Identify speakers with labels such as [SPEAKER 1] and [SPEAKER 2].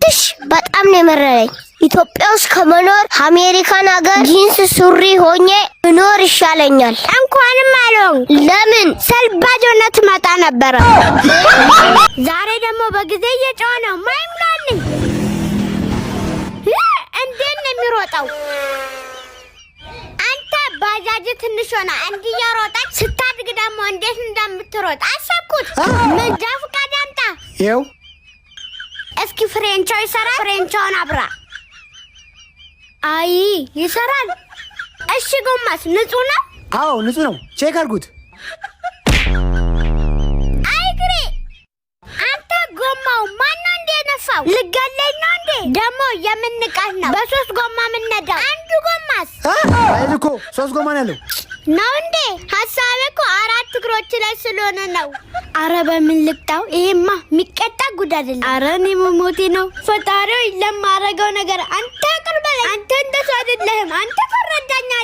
[SPEAKER 1] ትሽ በጣም ነው የመረረኝ። ኢትዮጵያ ውስጥ ከመኖር አሜሪካን ሀገር ጂንስ ሱሪ ሆኜ እኖር ይሻለኛል።
[SPEAKER 2] እንኳንም አልሆን።
[SPEAKER 1] ለምን?
[SPEAKER 2] ሰልባጅ ሆነህ ትመጣ ነበረ። ዛሬ ደግሞ በጊዜ እየጮኸ ነው። ማይምላልኝ እንዴት ነው የሚሮጠው? አንተ ባጃጅ ትንሽ ሆና እንዲህ እየሮጠች ስታድግ ደግሞ እንዴት እንደምትሮጥ አሰብኩት። መንጃ ፈቃድ አምጣ።
[SPEAKER 3] ይኸው።
[SPEAKER 2] እስኪ ፍሬንቻው ይሰራል? ፍሬንቻውን አብራ። አይ ይሰራል። እሺ ጎማስ ንጹህ ነው?
[SPEAKER 3] አዎ ንጹህ ነው። Check አድርጉት።
[SPEAKER 2] አይ ግሬ፣ አንተ ጎማው ማነው እንዴ ነፋው? ልገለኝ ነው እንዴ? ደግሞ የምንቃት ነው በሶስት ጎማ የምነዳው። አንዱ ጎማስ?
[SPEAKER 3] ባጃጅ እኮ ሶስት ጎማ ነው ያለው።
[SPEAKER 2] ነው እንዴ? ሀሳቤ እኮ አራት እግሮች ላይ ስለሆነ ነው። አረ በምን ልቅጣው? ይሄማ የሚቀጣ ጉድ አይደለም። አረ እኔ መሞቴ ነው። ፈጣሪው ለማረገው ነገር አንተ ቅር በለኝ። አንተ እንደሱ አይደለህም። አንተ ትረዳኛለህ።